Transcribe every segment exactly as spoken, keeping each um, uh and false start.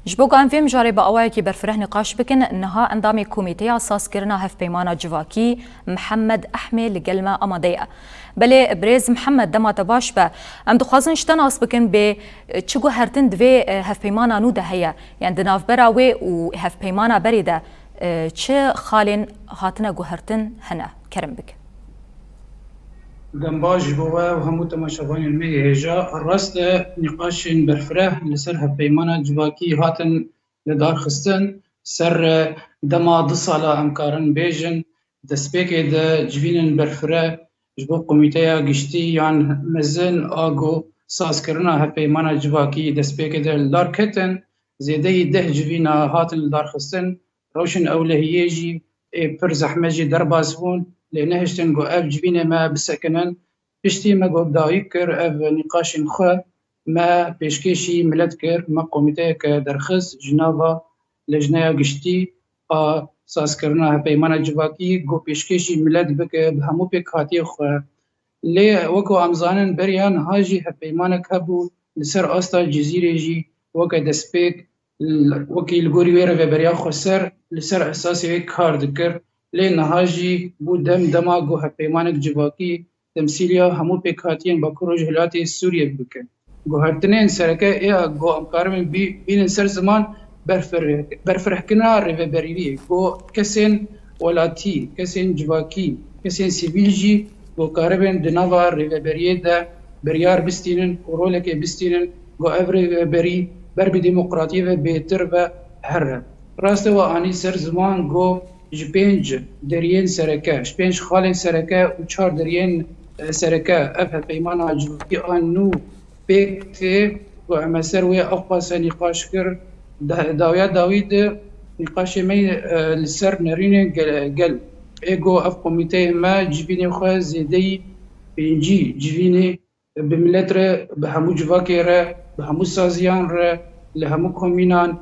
Ji bo ku em vê mijarê bi awayekî berfireh nîqaş bikin, niha endamê Komîteya Sazkirina Hevpeymana Civakî Mihemed Ehmê li gel me amade ye. Belê, birêz Mihemed, dema te baş be. Em dixwazin ji te nas bikin bê çi guhertin di vê, e, hevpeymana nû de heye. Yani di navbera wê û hevpeymana berê de, e, çi xalên hatine guhertin hene? Kerem bike. Dem baş ji bo we û hemû temaşevanên me yê hêja. Rast e, nîqaşên berfireh li ser hevpeymana civakî hatin lidarxistin. Ser, e, dema du sala em karin bêjin, destpêkê de civînên berfireh ji bo Komîteya Giştî yan mezin a ku sazkirina hevpeymana civakî destpêkê de li dar ketin, zêdeyî deh civîna hatin lidarxistin. Rewşên ewlehiyê jî ê pir zehmet jî derbas bûn, lê nehiştin ku ev civînê me bisekinin. Piştî me ku dayik kir ev nîqaşên xwe, me pêşkêşî milet kir, me komîteyeke derxist ji nava Lejneya Giştî a Sazkirina Hevpeymana Civakî ku pêşkêşî milet bike bi hemû pêkhatiyê xwe. Lê weko em zanin beriya niha jî hevpeymanek hebû li ser asta Cizîrê jî weke destpêk l-, wekî li gorî wê rêveberiya xweser li ser esasê wê kar dikir. Lê niha jî bû dem dema ku hevpeymanek civakî temsîliya hemû pêkhatiyên Bakur Rojhilatê Sûriyê bike. Guhertinên sereke ê ku em karibin bî-, bînin ser ziman berfireh-, berfirehkirina rêveberiyê, ku kesên welatî, kesên civakî, kesên sivîl jî ku karibin di nava rêveberiyê de biryar bistînin û rolekê bistînin, ku ev rêveberî ber bi demokratiyê ve bêtir ve here. Rast e, we anî ser ziman ku ji pênc deriyên sereke, ji pênc xalên sereke û çar deriyên, e, sereke ev hevpeymana civakî a nû pêk tê, ku em ê ser wê ew qase nîqaş kir. Da-, dawiya dawî de nîqaşê me, e, li ser nerînên gel, gel. Ê ku ev komîteyê me civînê xwe zêdeyî pêncî civînê bi milet re, bi hemû civakê re, bi hemû saziyan re, li hemû komînan,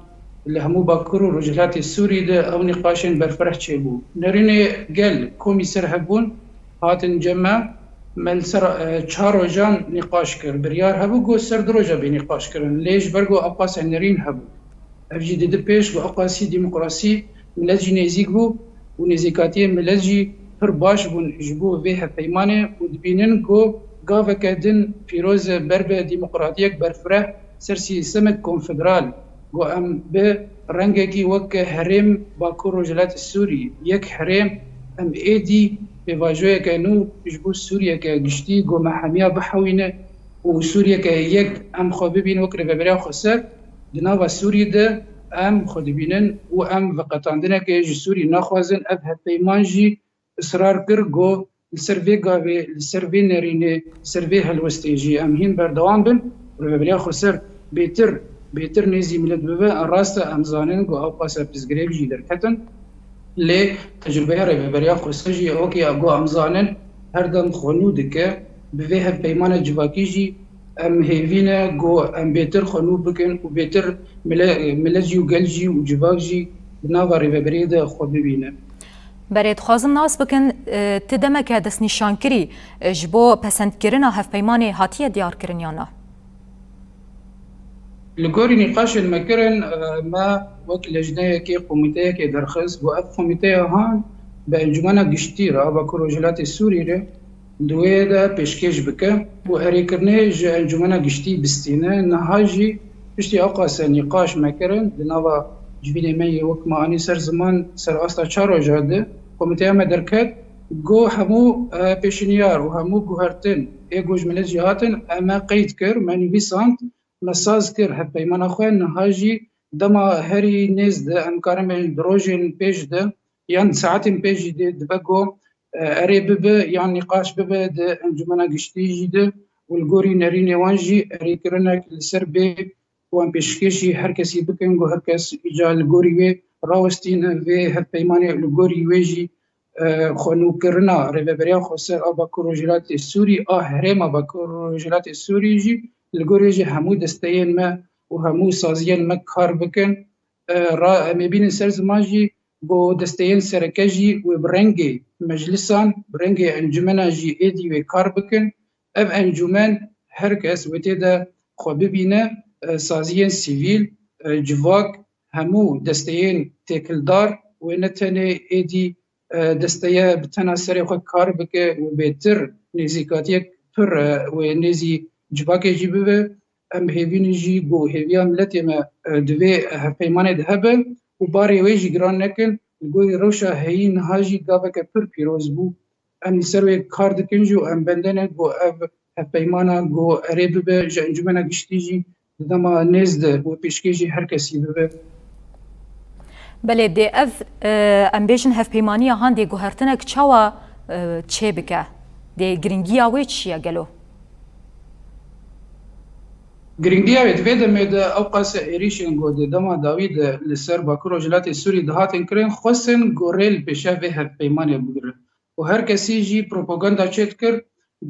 li hemû Bakur û Rojhilatê Sûrî de ew nîqaşên berfireh çêbû. Nerînê gel komî ser hebûn hatin cem me, me li ser, e, çar rojan nîqaş kir. Biryar hebû ku ser du roja bê nîqaş kirin. Lê ji ber ku ewqas nerîn hebû, ev jî didi pêş ku ewqasî demokrasî milet jî nêzîk bû û nêzîkatiyên milet jî pir baş bûn ji bo vê hevpeymanê û dibînin ku gaveke din pîroz e ber bi demokratiyek berfireh ser sîstemek konfederal, ku em bi rengekî wek herêm Bakur Rojhilatê Sûrî, yek herêm, em êdî pêvajoyeke nû ji bo Sûriyeke giştî ku me hemiya bihewîne û Sûriyeke yek em xwe bibînin wek rêveberiya xweser di nava Sûrî de em xwe dibînin û em veqetandineke ji Sûrî naxwazin. Ev hevpeyman jî israr kir ku li ser vê gavê, li ser vê nerînê, li ser vê helwestê jî em hîn berdewam bin. Rêveberiya xweser bêtir, bêtir nêzî milet bibe. Rast e, em zanin ku ewqas e pirsgirêk jî derketin. Lê tecrûbeya rêveberiya xweser jî wekî ku em zanin her dem xwe nû dike. Bi vê hevpeymana civakî jî em hêvî ne ku em bêtir xwe nû bikin û bêtir mile-, milet jî û gel jî û civak jî di nava rêveberiyê de xwe bibîne. Berê, dixwazim nas bikin, e, ti demeke destnîşankirî, e, ji bo pesendkirina hevpeymanê hatiye diyarkirin yan na? Li gorî nîqaşên me kirin, e, me wek lejneyekê, komîteyekê derxist, ku ev komîteya han bi Encûmena Giştî re a Bakur Rojhilatê Sûrî re di wê de pêşkêş bike û erêkirinê ji Encûmena Giştî bistîne. Niha jî piştî ewqase nîqaş me kirin, di nava civînê me yê wek me anî ser ziman ser asta çar roja de komîteya me derket, ku hemû, e, pêşniyar û hemû guhertin ê ku ji milet jî hatin, em me qeyd kir, me nivîsand, me saz kir hevpeymana xwe. Niha jî dema herî nêz de em karin bêjin di rojên pêş de yan di saetên pêş jî de dibe ku, e, erê bibe yan nîqaş bibe di Encûmena Giştî jî de û li gorî nerînê wan jî erêkirinek li ser bê û em pêşkêşî her kesî bikin ku her kes îca li gorî wê rawestîne vê hevpeymanê, li gorî wê jî, e, xwenûkirina Rêveberiya Xweser a Bakur Rojhilatê Sûrî, a herêma Bakur Rojhilatê Sûrî jî li gorî wê jî hemû desteyên me û hemû saziyên me kar bikin. E, ra-, em ê bînin ser ziman jî ku desteyên sereke jî wê bi rengê meclisan, bi rengê encûmena jî êdî wê kar bikin. Ev encûmen her kes wê tê de xwe bibîne, e, saziyên sivîl, e, civak, hemû desteyên têkildar wê ne tenê êdî, e, desteye bi tena serê xwe kar bike û bêtir nêzîkatiyek pir, e, wê nêzî civakê jî bibe. Em hêvî ne jî ku hêviya miletê me, e, di vê hevpeymanê de hebe û barê wê jî giran nekin. Li gorî rewşa heyî niha jî gaveke pir pîroz bû. Em li ser wê kar dikin jî û em bende ne ku ev hevpeymana ku erê bibe ji Encûmena Giştî jî di dema nêz de û pêşkêşî her kesî bibe. Belê, dê ev, e, em bêjin hevpeymaniya han dê guhertinek çawa, e, çê bike? Dê giringiya wê çi ye gelo? Giringiya wê di vê demê de ew qase êrîşên ku di dema dawî de li ser Bakur Rojhilatê Sûrî dihatin kirin, xwestin ku rê li pêşiya vê hevpeymanê bigirin. Û her kesî jî propaganda çêdikir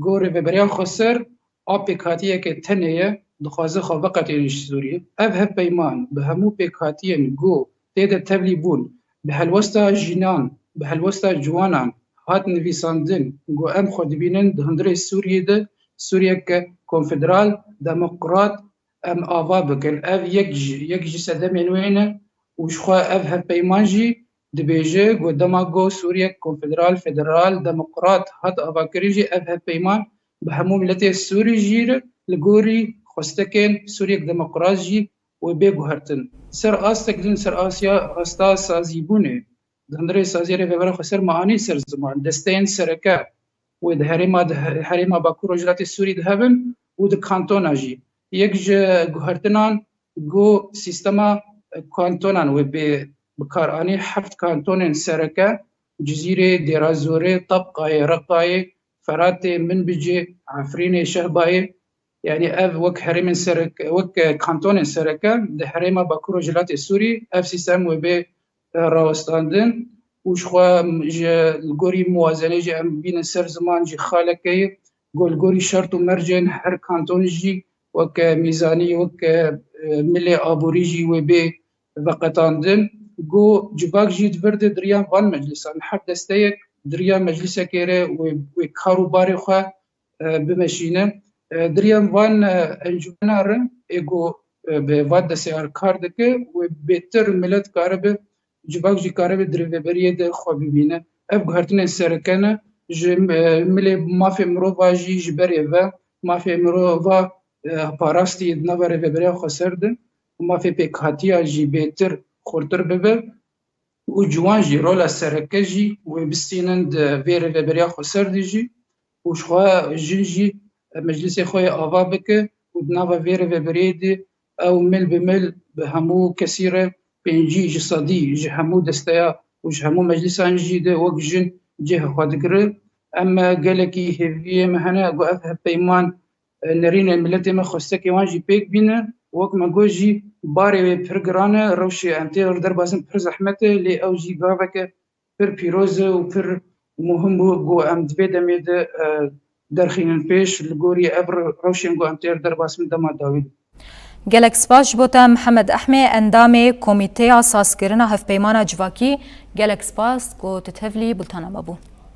ku Rêveberiya Xweser a pêkhatiyeke tenê ye, dixwaze xwe veqetîne ji Sûriyê. Ev hevpeyman bi hemû pêkhatiyên ku tê de tevlî bûn, bi helwesta jinan, bi helwesta ciwanan hat nivîsandin ku em xwe dibînin di hundirê Sûriyê de Sûriyeke konfederal, demokrat em ava bikin. Ev yek ji, yek ji sedemên wê ne û jixwe ev hevpeyman jî dibêje ku dema ku Sûriyek konfederal, federal, demokrat hat avakirin jî ev hevpeyman bi hemû miletê Sûrî jî re li gorî xwestekên Sûriyek demokrat jî wê bê guhertin. Ser astek din, ser asiya asta sazîbûnê, di hundirê saziyê Rêveberiya Xweser me anî ser ziman, desteyên sereke wê di herêma, di he-, herêma Bakur Rojhilatê Sûrî de hebin û di kantona jî. Yek ji guhertinan ku sîstema kantonan wê bê bikaranî, heft kantonên sereke, Cizîrê, Dêra Zorê, Tebqayê, Reqayê, Feratê, Minbicê, Efrînê, Şehbayê, yanî ev wek herêmên sereke, wek kantonên sereke di herêma Bakur Rojhilatê Sûrî ev sîstem wê bê, e, rawestandin û jixwe ji li gorî muwazenê jî em bînin ser ziman jî xaleke ye. Ku li gorî şert û mercên her kanton jî weke mîzanî, weke, e, milê aborî jî wê bê veqetandin. Ku civak jî di vir de di riya van meclisan, her desteyek di riya meclisekê re wê, wê kar û barê xwe, e, bimeşîne. E, di riya van, e, encûmena re ê ku, e, bi van desteyar kar dike, wê bêtir milet karibe, civak jî karibe di rêveberiyê de xwe bibîne. Ev guhertinên sereke ne, ji, e, milê mafê mirova jî ji berê ve, mafê mirova, e, parastî di nava Rêveberiya Xweser de, mafê pêkhatiya jî bêtir xurtir bibe û ciwan jî rola sereke jî wê bistînin di vê Rêveberiya Xweser de jî û jixwe jin jî meclisê xwe yê ava bike û di nava vê rêveberiyê de ew mil bi mil bi hemû kesî re pêncî ji sedî ji hemû desteya û ji hemû meclisan jî de wek jin cihê xwe digire. Em gelekî hêviyê me hene ku ev hevpeyman, e, nerînên miletê me xwestekê wan jî pêk bîne. Wek me got jî barê wê pir giran e, rewşê em tê li derbas in pir zehmet e, lê ew jî gaveke pir pîroz e û pir muhim bû ku em di vê demê de, e, derxînin pêş li gorî ev re-, rewşên ku em tê li derbas in dema dawî de. Gelek spas ji bo te Mihemed Ehmê, endamê Komîteya Sazkirina Hevpeymana Civakî. Gelek spas ku tu tevlî bultena me bû.